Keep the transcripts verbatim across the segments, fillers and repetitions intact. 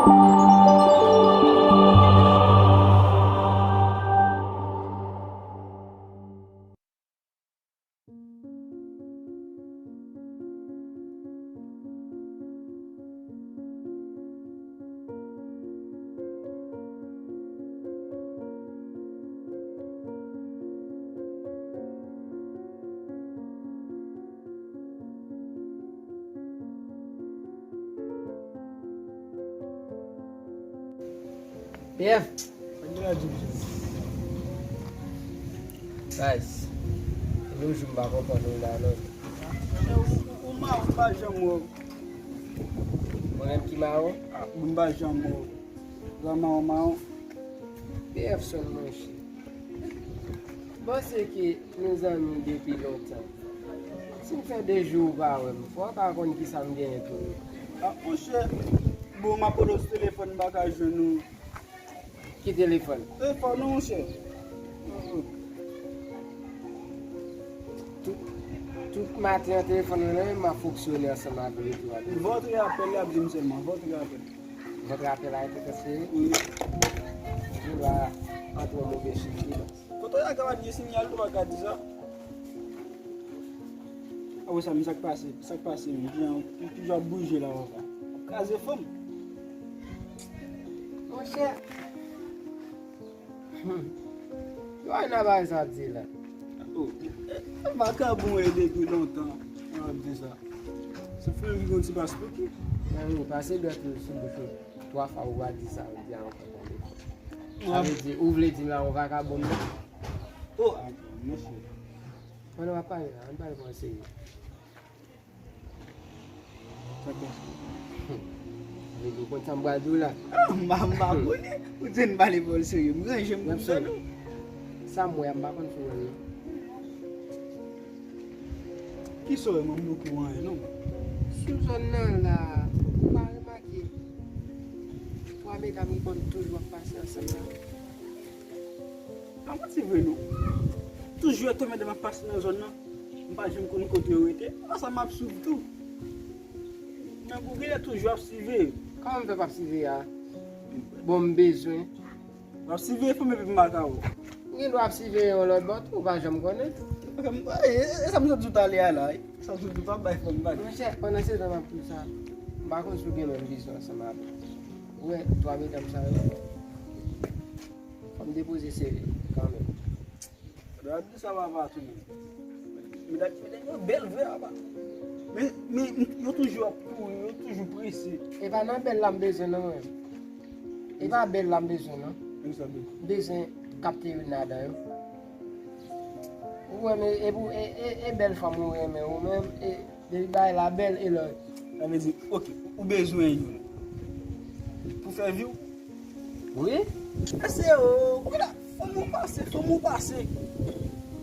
P F. Guys, yon jou m pa konprann ou la non. Ou, ou, ou mawon, m pa janm wè w. Mwen menm ki mawon? Ah, m pa janm wè w. Ou pa mawon, mawon. P F Son monchè. M panse ke nou zanmi depi lontan. Si m fè de jou ou pa wè m, fò w ta konn kisa m genyen pou ou. Ah, monchè, bon, m ap rele w sou telefòn, m pa ka jwenn ou. Ki telefòn? Telefòn ou, monchè. Tout, tout maten an, telefòn mwen nan men m, m ap fonksyone ansanm avè l epi w ap. Votre appel, l ap di m sèlman, votre appel. Votre appel a été transféré? Wi. Ou la antre yon move chif li la. Kote w ye a ka pa t gen sinyal, ou pa ka di sa. Apre sa, men sa k pase, sa k pase, men jan ou toujou ap bouje la, papa. Kraze fanm. Monchè. Hmm. Yo, Ayna bagay sa ap di la. Oh, eh, eh, vakabon e depi lontan. Yo ap di sa. Se fanm ki gon ti pas pou ki? Nan, ou pase dwèt ou sou bouch ou. Twa fwa ou pa di sa, ou di a ankò tande. Sa vle di, ou vle di m la yon vakabon menm? Oh, ankò, mesye. Pandan w ap pale la, ann pale pou serye. Sa k pase? Vle di w konn sa m pral di w la? Ah, m pa, m pa konnen. Ou di n pale pou serye. M ranje m pou sa nou. Sa m wè a, m pa konn si w wè l non. Kisa w wè, mwen, m poko wè anyen non. Sou zòn nan la, ou pa remake twa medam ki konn toujou ap pase ansanm la? Pa manti vre non. Toujou wè twa medam ap pase nan zòn nan. M pa janm konn kote yo rete. Ansanm ap swiv tou. Men pou genlè toujou ap swive. Kòman m fè p ap swive a? Bon, m bezwen. W ap swive fanm epi m pa ka wè w. M gen dwa ap swive yon lòt bò tou, ou pa janm konnen. E, e, e sa m sot di w talè a la, wi. Sa m sot di w pa bay fanm bagay. Monchè, pandan se tan m ap di w sa, m pa konn si w gen menm vizyon ansanm avè m. Ou wè, twa medam sa yo, fò m depoze seri kanmenm. Gad sa papa tou menm. Medam, medam yo bèl vre papa. Men, men, yo toujou ap kouri, yo toujou prese. E pa nan bèl la m bezwen non mwen. E pa bèl la m bezwen non. M bezwen kapte youn ladan yo. Ou renmen, e pou, e, e, e bèl fanm ou renmen, ou menm, e Depi bagay la bèl, e lè. Sa vle di, oke, ou bezwen youn pou fè vi w? Wi. Mesye, o, kounye a, fanm ou pase, fanm ou pase.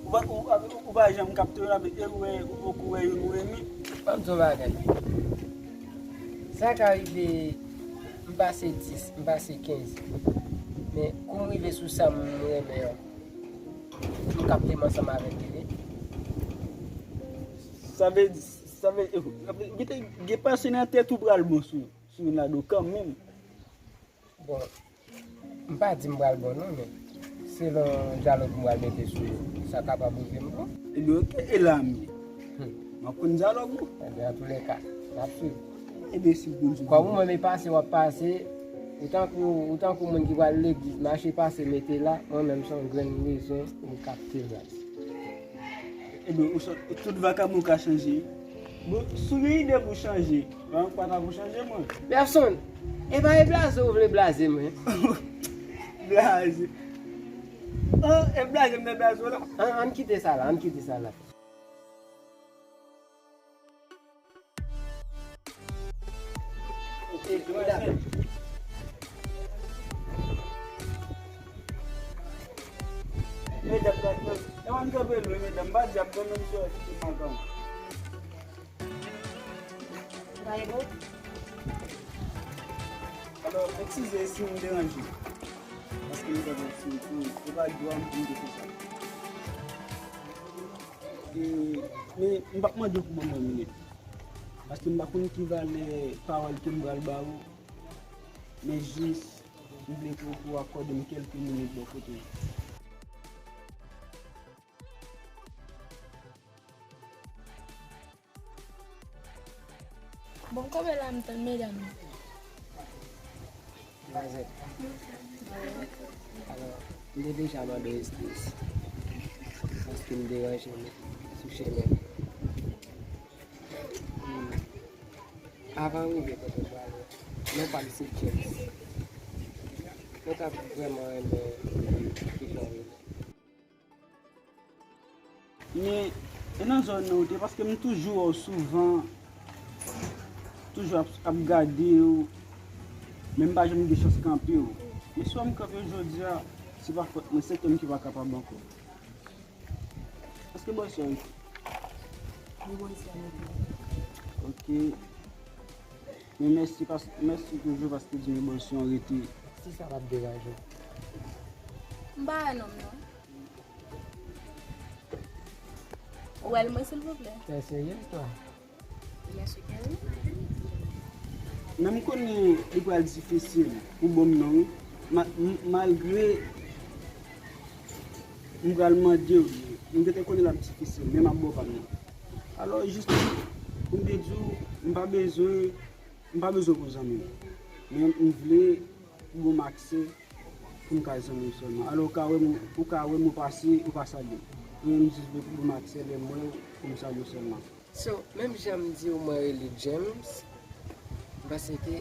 Ou pa, ou, ou, ou pa janm kapte yo la, men e ou wè, ou poko wè youn ou renmen. Ban m di w yon bagay. Sa ka rive, m pase dis, m pase kenz. Men kou m rive sou sa m renmen an, m kapte m ansanm avèk li, wi. Sa vle di, sa vle, sa vle, gen, gen panse nan tèt ou pral bon sou, sou youn ladan yo kanmenm. Bon, m pa di m pral bon non, men selon dyalòg m pral mete sou yo, sa kapab rive m bon. Ebyen, oke, e la m ye. Hmm. M ap konn dyalòg ou. Ebyen, antoulèka, n ap swiv. Ebyen, si Bondye vle. Kòm ou menm e pase w ap pase, ou tankou, ou tankou moun ki pral legliz, mache pase mete la, mwen menm se yon grenn rezon pou m kapte l. Ebyen, ou sot, tout vakabon ka chanje. Bon, si w gen ide pou chanje, pa, pa ta pou chanje, mwen. Pèsonn, e pa e blaze ou vle blaze mwen. Blaze. Oh, e blaze m te blaze w la. An, ann kite sa la, ann kite sa la. Medam, medam, medam, pa di ap gade misye ki makan. Alò, eskize si m deranje. Paske m ta di si m, e pa dwa m pou m te fè sa. E, men, m p ap mande w pou manman m li. Paske m pa konn ki valè pawòl ke m pral ba ou. Men jis, m vle ke w pou w akòde m kèlke minit bò kote w. Bon, kòman la m tann medam yo? Manzè. Alò, m te deja mande w eskiz. Paske m deranje w sou chemen. Hmm. Avan w rive kote w prale, non pa m se James. Mwen t ap vrèman renmen konnen kijan w rele. Men, e nan zòn nan ou te, paske m toujou wè w souvan, toujou ap, ap gade w, men m pa janm gen chans kanpe w. Men si w wè m kanpe w jodi a, se pa fòt mwen, se kè m ki pa kapab ankò. Èske bòs yo rete? Wi, bòs yo rete. Ok. Men mèsi, pas, mèsi toujou paske di m bòs yo rete. Si sa p ap deranje w. M pa wè nonm non. Ou wè l mwen silvouplè? Fè serye twa. Byen si ke wi. Men m konnen li pral difisil pou ban m non wi. Ma, m, malgre m pral mande w li, m gentan konnen l ap difisil, men m ap ba w pa m nan. Alò, jis pou m te di w, m pa bezwen, m pa bezwen pou zanmi m. Men m vle pou ban m aksè pou m ka zanmi w sèlman. Alò, ou ka wè m, ou ka wè m, ou pase, ou pa salye m. Ou menm jis vle pou ban m aksè lè m wè w pou m salye w sèlman. So, menm jan m di w mwen rele James, m panse ke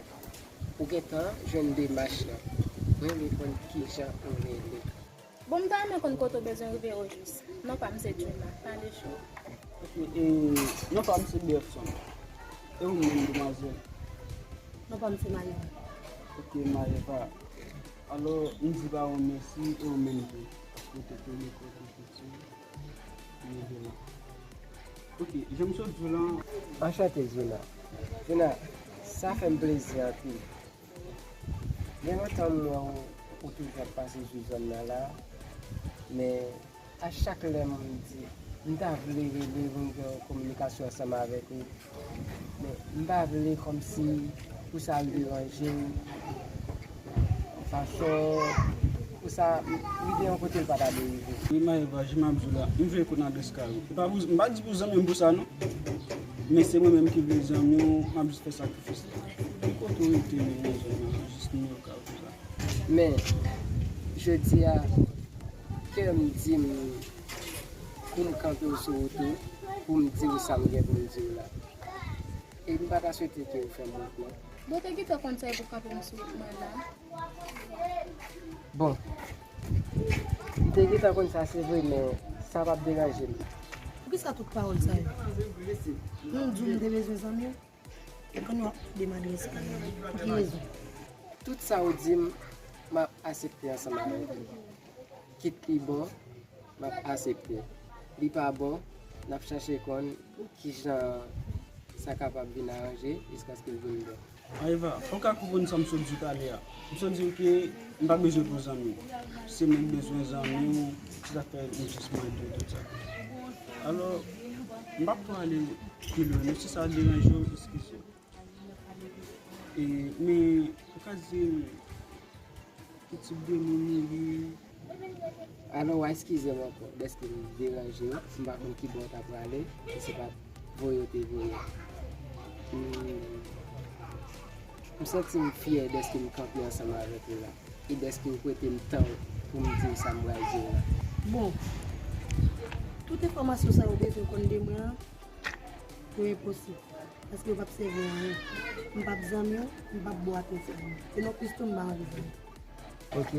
ou gentan jwenn demach lan. Mwen renmen konn kijan ou rele. Bon, m ta renmen konn kote w bezwen rive o jis. Non pa m se Juna, pale cho. Ok, e, non pa m se Berson. E ou menm, demwazèl? Non pa m se Maeva. Ok, Maeva. Alò, m di pa w mèsi, e ou menm tou, paske w te konnen kote w soti. Ok, jan m sot di w lan. Anchante, Juna. Juna, sa fè m plezi anpil. Gen lontan m wè w, ou toujou ap pase sou zòn nan la, men a chak lè m di, m ta vle rele pou m gen yon kominikasyon ansanm avèk ou. Men m pa vle kòmsi pou sa al deranje w. Fason pou sa rive yon kote l pa ta dwe rive. Wi, Maeva, jan m ap di w la, m vle konn adrès kay ou. M pa pou, m pa di pou zanmi m pou sa non. Men se mwen menm ki vle zanmi w, m ap jis fè sakrifis la. Ki kote w rete menm nan zòn nan, jis nimewo kay ou tout sa. Men, jodi a, kè m di m pou m kanpe w sou wout ou, pou m di w sa m gen pou m di w la. E m pa ta swete ke w fè m wont non. Bon, te gentan konn sa e pou kanpe m sou wout mwen la. Bon, m te gentan konn sa se vre, men sa p ap deranje m. Poukisa tout pawòl sa yo? M di w m te bezwen zanmi w, e kounye a w ap demande respè. Pou ki rezon? Tout sa w di m, m ap aksepte ansanm avèk ou. Kit li bon, m ap aksepte. Li pa bon, n ap chache konn kijan sa kapab vin aranje jiskaske l vin bon. Maeva, ou ka konprann sa m sot di w talè a. M sot di w ke m pa bezwen pou zanmi w. Se mwen k bezwen zanmi w, se sa k fè m jis mande w tout sa. Alò, m p ap twò ale pi lwen non, si sa deranje w, eskize m. E, men, ou ka di m ki tip de moun ou ye? Alò, w a eskize m ankò dèske m deranje w, m pa konn kibò w ta prale, si se pa t voye w te voye m. M, m santi m fyè dèske m kanpe ansanm avèk ou la, e dèske w prete m tan w pou m di w sa m pral di w la. Bon, tout enfòmasyon sa yo w bezwen konn de mwen an, yo enposib, paske yo p ap sèvi anyen. M p ap zanmi w, m p ap ba w atansyon. E nonplis tou, m pa anvi zanmi w. Ok.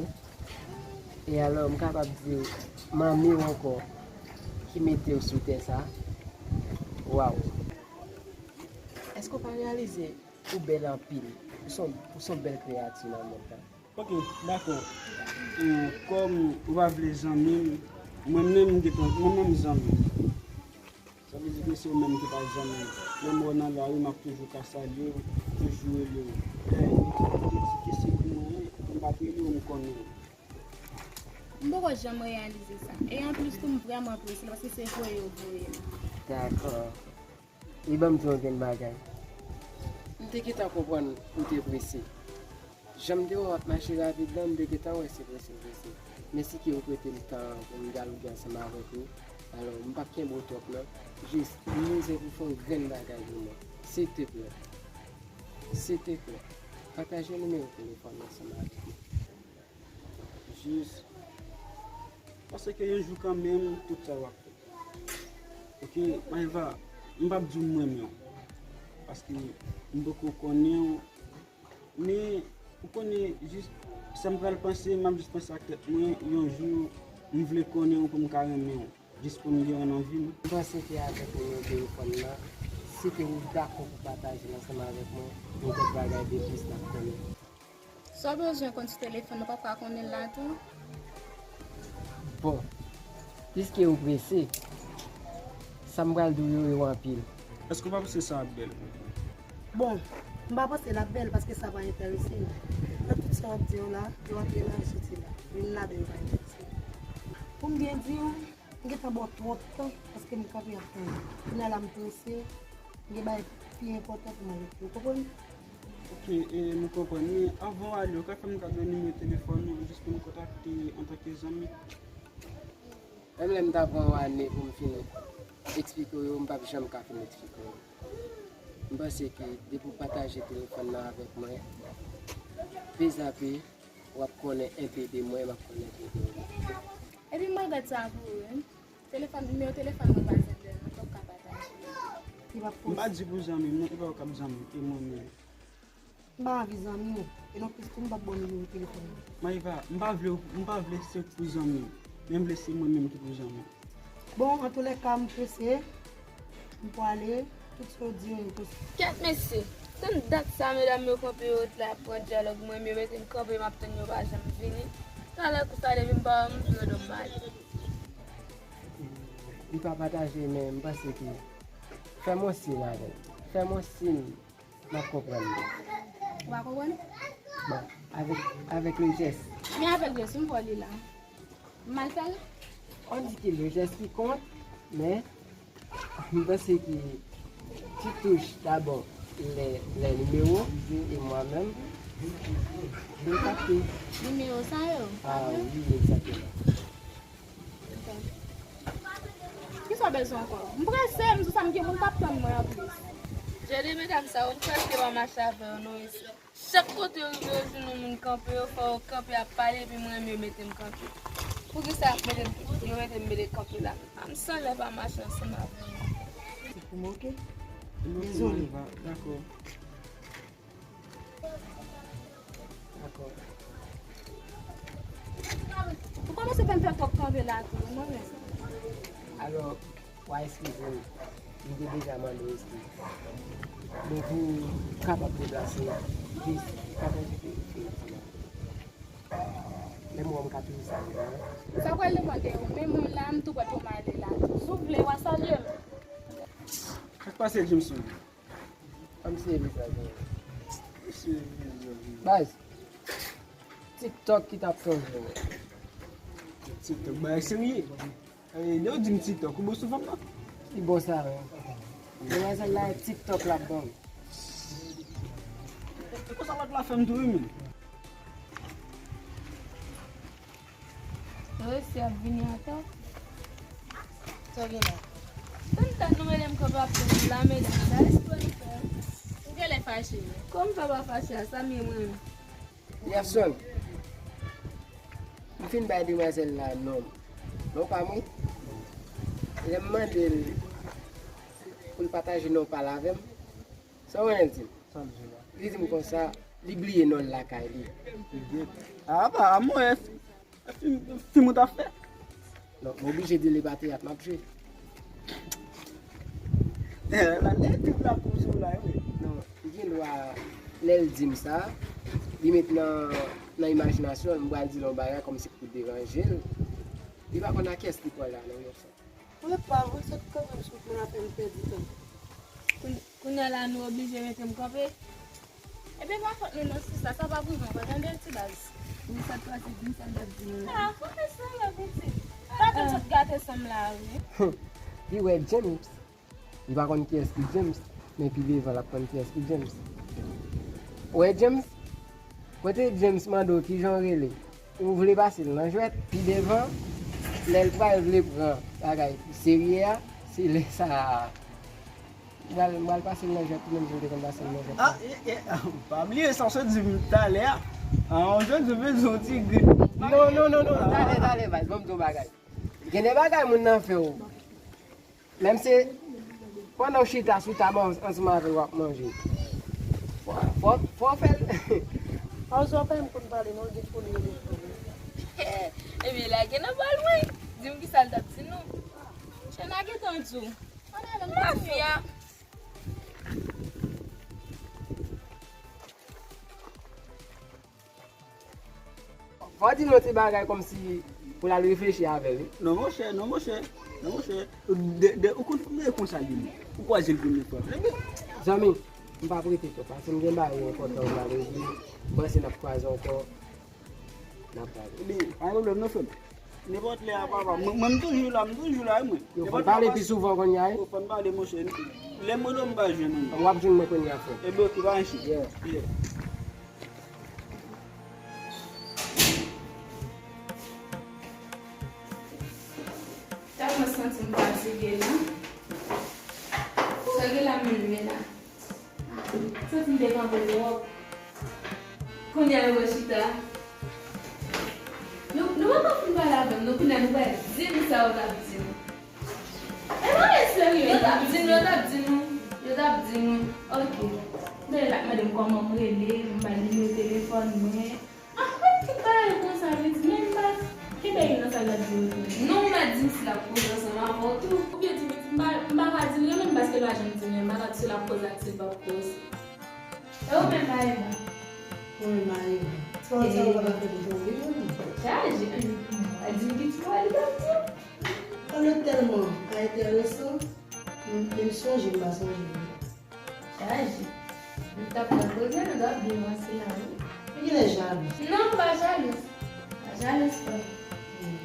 E alò, m kapab di w, manmi w ankò ki mete w sou tè sa. Waw. Èske w pa reyalize ou bèl anpil? Ou se yon, ou se yon bèl kreyati nan mond lan. Ok, dakò. E, kòm ou pa vle zanmi m, mwen menm, m gentan, mwen menm zanmi w. Sa vle di ke se ou menm ki pa zanmi m. Lè m wè w nan lari, m ap toujou ka salye w, toujou rele w. Dayè, ou te di ke se pou mwen, m pa t rele w, m konnen w. M poko janm reyalize sa. E anplis tou, m vrèman prese l, paske se voye yo voye m. Dakò. E ban m di w yon grenn bagay. M te gentan konprann ou te prese. Jan m te wè w ap mache rapid lan, m te gentan wè se prese w prese. Mèsi ke ou prete m tan an pou m dialoge ansanm avèk ou. Alò, m p ap kenbe w twòp non. Jis, m bezwen pou fè yon grenn bagay pou mwen. Silteplè. Silteplè. Pataje nimewo telefòn nan ansanm avèk mwen. Jis. Paske yon jou kanmenm, tout sa w ap fè. Ok, Maëva, m p ap di w m renmen w. Paske m poko konnen w. Men, ou konnen, jis sa m pral panse, m ap jis panse ak tèt mwen, yon jou, m vle konnen w pou m ka renmen w. Jis pou m gen w nan vi m. M panse ke avèk nimewo telefòn nan, si ke ou dakò pou pataje l ansanm avèk mwen, gen kèk bagay de plis n ap konnen. Sa w bezwen konn sou telefòn nan, w p ap ka konnen l la tou? Bon, piske ou prese, sa m pral di w yo, yo anpil. Èske w pa panse sa ap bèl? Bon, m pa panse l ap bèl paske sa pa enterese m. Nan tout sa w ap di yo la, yo antre nan yon soti la. Youn ladan yo pa enterese m. Pou m byen di w, m gentan ba w twòp tan paske m kanpe ap tann. Kounye a la m prese, m gen bagay pi enpòtan pou m al ekri, w konprann? Ok, e, m konprann. Men anvan w ale, ou ka fè m kado nimewo telefòn ou jis pou m kontakte antanke zanmi? Menm lè m ta pran yon ane pou m fin eksplike w yo, m p ap janm ka fin eksplike w yo. M panse ke depi w pataje telefòn nan avèk mwen, pezape, w ap konnen enpe de mwen, m ap konnen enpe de ou. Epi m pral gad sa pou ou, wi. Telefòn, nimewo telefòn mwen pa janm bèl, non, m p ap ka pataje. Li p ap posib. M pa di pou zanmi m, non, e pa ou k ap zanmi m, e mwen menm. M pa anvi zanmi w, e non plis tou m p ap ba w nimewo telefòn mwen. Maëva, m pa vle, m pa vle se pou zanmi m, men m vle se mwen menm ki pou zanmi w. Bon, antoulèka, m prese, m pwale, tout sa w di yo, yo posib. Kèt mesye, tann dat sa medam yo kanpe yo t la ap pran dyalòg mwen, m yo mete m kanpe, m ap tann yo pa janm vini. Talè konsa depi m pa wè w, m vire do m ale. Li pa pataje, men m panse ke fè m yon siy avè l. Fè m yon siy. M ap konprann li. Ou pa konprann? Bon, avèk, avèk le jès. Men avèk jès, m wè li la. M mal fè l? On di ke le jès ki kont, men m panse ke ti touch dabò lè, lè nimewo e mwa menm, m kapte. Nimewo sa yo? Ah wi, egzakteman. Kisa w bezwen ankò? M prese, m sou sa, m gen moun k ap tann mwen anplis. Jan de medam sa yo, m prèske pa mache avè yo non isit. Chak kote yo rive, yo jwenn yon moun kanpe, yo fè yo kanpe ap pale, epi mwen menm yo mete m kanpe. Poukisa mete m, yo mete m mete kanpe la? A, m sanlè pa mache ansanm avè yo. Se pou m, ok? Dezole. Dakò. Dakò. Ou kòmanse fè m fè twòp kanpe la tou, mwen menm. Alò, w a eskize m. M te deja mande w eskiz. Men pou m kapab deplase, jis pataje telefòn nan. Lè m wè w, m ka toujou salye w, wi. Sa pral depann de ou. Menm mwen la, m tou prè pou m ale la tou. Si w vle, w a salye m. Sa k pase, Jameson? Kòmsi e vizaj mwen. Mesye, vizaj mwen. Baz, TikTok ki t ap chanje mwen. TikTok, bagay serye. E, lè w di m TikTok, ou bon sou fanm nan? Li bon sa menm. Demwazèl la, e TikTok l ap ban m. E konsa lòt la fè m tou, wi, menm. Yo resi ap vini atò. Sa w gen la? Tann, tann, nou rele m kanpe ap tann la, medam. Sa espre nou fè. Ou genlè fache. Kòm m fè pa fache a, sa m ye mwen menm? Yasson, m fin bay demwazèl la non m. Non pa m wi. Lè m mande l pou l pataje non pa l avè m, sa w konnen l di m? Sa l di la? Li di m konsa, li bliye non l lakay li. Li gen. A, apa, a mwen, fi, fi, fi mwen ta fè. Non, m oblije di li pa teyat m ap jwe. Eh, la, lè tout la pou sou la, wi. Non, li gen dwa, lè l di m sa, li met nan, nan imajinasyon l, m pral di l yon bagay kòmsi pou deranje l. Li pa konn a kiyès li pran la, non, yon sa. Ou pa vre, sot kanpe m sou moun ap fè m pèdi tan. Koun-, kounye a la, nou oblije mete m kanpe. Ebyen, pa fòt nou non, sista, sa p ap rive ankò, tande, ti baz. Wi, sa t pase, di m sa l t ap di nou la. Ah, fò fè sa la, pitit. Pa konn sot gate san m la, wi. Li wè James, li pa konn kiyès ki James, men pi devan l ap konn kiyès ki James. Ou wè James? Kote James mande w kijan w rele, ou vle pase l nan jwèt, pi devan, lè l pral vle pran bagay serye a, se lè sa a. M pral, m pral pase l nan jwèt tou, menm jan m te konn pase l nan jwèt la. Ah, eh, eh, pa bliye sa w sot di m talè a. Ah, w sot di m yon ti grenn. Non, non, non, non, talè, talè, baz, ban m di w bagay. Gen de bagay moun nan fè w. Menm se pandan w chita sou tab an, ansanm avè l w ap manje. Fò, fò, fò w fè l. Anzo pa m konn pale non, li konn rele tou. Ebyen, lage nan bal mwen. Di m kisa l t ap di nou. Chena gentan di w. Mafya. Fò w di l yon ti bagay kòmsi pou l al reflechi avè l, wi. Non, monchè, non, monchè, non, monchè. De, de, ou konn fòm li konsa li menm. Ou kwaze l premye fwa. Zanmi, m p ap rete twòp, paske m gen bagay enpòtan m pral regle. M panse n ap kwaze ankò. N ap pale. Ebyen, pa gen pwoblèm non, frè m. Nenpòt lè a, papa. Mwen, mwen, m toujou la, m toujou la, wi, mwen. Yo fò n pale pi souvan kounye a, wi. Yo fò n pale, monchè. Lè m rele w, m pa jwenn ou. W ap jwenn mwen kounye a, frè. Ebyen, oke, pa gen chita. Yeah. Yeah. Tèlman santi m fatige la. Sa gen la menm men la. Santi m te kanpe twòp. Kounye a nou wè chita. Nou, nou pa fin pale avè m, non, kounye a nou pral di m sa yo t ap di nou. E pa gen serye. Yo t ap di nou, yo t ap di nou, yo t ap di nou. Oke. Dayè l ap mande m kòman m rele, m ba l nimewo telefòn mwen. Ah, mwen tout bagay konsa, li di, men m pa kenbe li nan sa l ap di yo tou. Non, m pa di m si l ap koze ansanm avè w tou. Oubyen di m, m pa, m pa ka di l wi, men paske l pa janm di m, m pa ka di si l ap koze ak si l p ap koze. E ou menm, Maëva? Mwen, Maëva. Sa w di a, ou pa ka fè m tonbe, non? Chaje. A di m ki ti pale, li pa di. Alò, tèlman pa enteresan, m, m sonje, m pa sonje. Chaje. Nou t ap pran koze, nou t ap byen vanse la, wi. Ou genlè jalou. Non, m pa jalou. Pa jalou, frè. Hmm.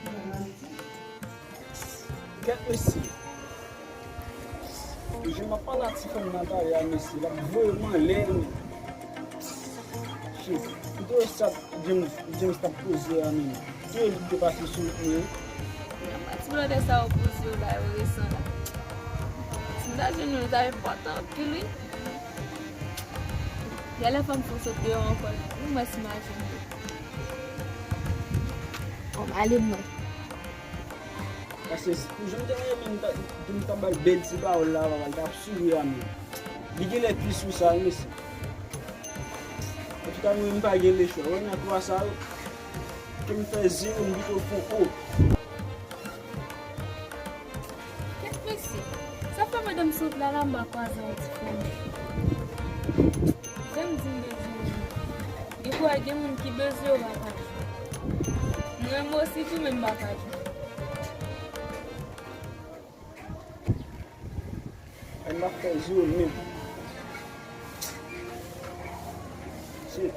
Ou pa mal di. Kèt mesye. Jan m ap pale ak ti fanm nan talè a, mesye, l ap voye m anlè, wi. Shit. M te wè sa James, James t ap poze a menm. Se li ki te pase sou wout mwen. Nan pati blòdè sa yo poze yo la, yo resan la. Si m ta jwenn yo, li ta enpòtan anpil, wi. Genlè fò m fè w sot deyò ankò la. Ou mwen si m a jwenn yo. Bon, m ale mwen. Paske si, pou jan m te renmen m ta, pou m ta ba l bèl ti pawòl la, papa, l t ap souri a menm. Li genlè pi sou sa, wi, mesye. Antouka, mwen menm m pa gen lechwa. Wè nan twa sa yo, ke m fè zewo, m pito fè on o. Kèt mesye, sa fè madanm sot la, la m pa kwaze yon ti fanm. Jan m di m bezwen ou. Gen fwa gen moun ki bezwen ou pa ka jwenn. Mwen menm osi tou, men m pa ka jwenn. Ann ap fè zye menm. Shit.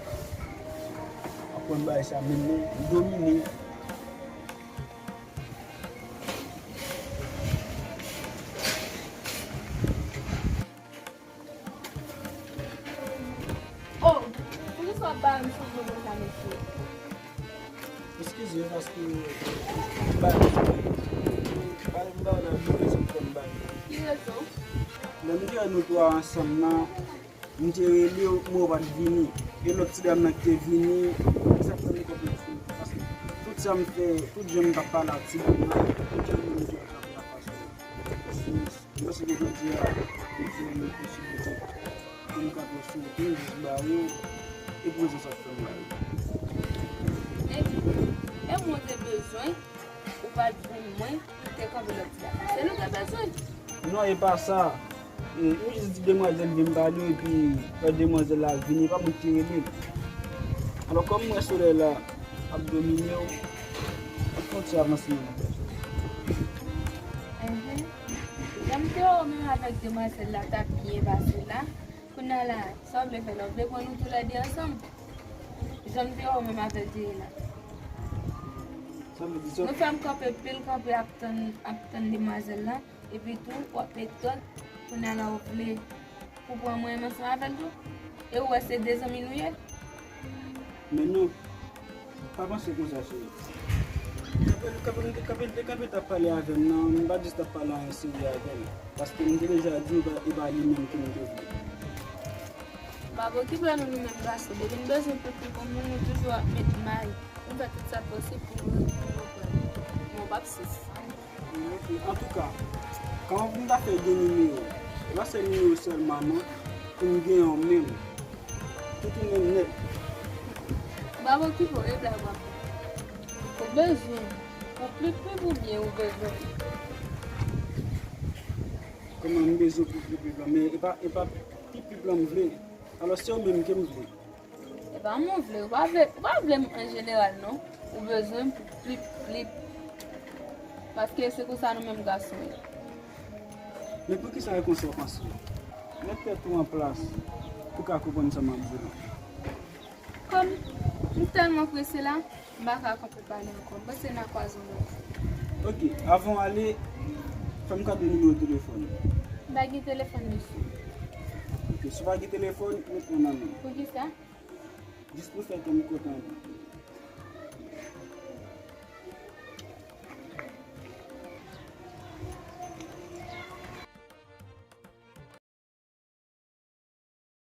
Aprann bagay sa menm non. M domine. Oh, poukisa w ap ba m sou do konsa, mesye? Eskize m paske m ba, ba, m ba w nan tou rezon k fè m ba w. Ki rezon? Lè m te wè nou twa ansanm nan, m te rele w, men w pa t vini. E lòt ti dam nan ki te vini, sa fè m konprann tou. Paske tout sa m fè, tout jan m t ap pale ak ti dam nan, tout jan m te kanpe anfas ou. Mwen se pou jodi a, mwen se yon posiblite pou m kanpe sou wout mwen jis ba ou e prezans ap fè m la. Ebyen, e mwen te bezwen, ou pa t jwenn mwen, ou te kanpe lòt ti la. Se nou te bezwen. Non, e pa sa. E, m jis di demwazèl vin pale w, epi lè demwazèl la vini, e pa mwen ki te rele l. Alò, kòm m wè solèy la ap domine w, ap fè yon ti avanse nan afè sa. Enhen. Jan m te wè w menm avèk demwazèl la t ap byen pase la, kounye a la, sa w vle fè la? W vle pran nou toulède ansanm? Jan m te wè w menm avèk Jeyena. Sa vle di sa? Nou fè m kanpe pil kanpe ap tann, ap tann demwazèl la, epi tou w ap met dòt, kounye a la w vle pou pran mwen menm ansanm avè l tou? E ou wè se de zanmi nou ye? Men non, pa panse konsa, cheri. Kanpe, kanpe, kanpe, kanpe t ap pale avè m nan, m pa jis t ap pale anyen serye avè l. Paske m te deja di w, e pa li menm ke m te vle. Babo, ki pral nou, nou menm gason? Depi n bezwen pitit pou moun, nou toujou ap met may. Nou fè tout sa posib pou nou, pou nou pran. Men w p ap sis. Ok, antouka, kòman pou m ta fè gen nimewo w? E pa sèl nimewo sèlman non, pou m gen yon menm. Tout ou menm nèt. Babo, ki pral e blag w ap fè? Ou bezwen pou pli pli oubyen ou bezwen? Kòman m bezwen pou pli pli blan? Men e pa, e pa pli pli blan m vle. Alò, se ou menm ke m vle. E pa mwen vle, ou pa vle, ou pa vle m an jeneral non. Ou bezwen pou plip plip. Paske se konsa nou menm gason ye. Men poukisa e konsa w panse? Met tèt ou an plas pou w ka konprann sa m ap di w lan. Kòm m tèlman prese la, m pa ka kanpe pale ankò. M panse n a kwaze yon lòt fwa. Ok, avan w ale, fè m kado nimewo telefòn ou. M pa gen telefòn, mesye. Ok, si w pa gen telefòn, nou pran nan men. Poukisa? Jis pou fè tan m kontan.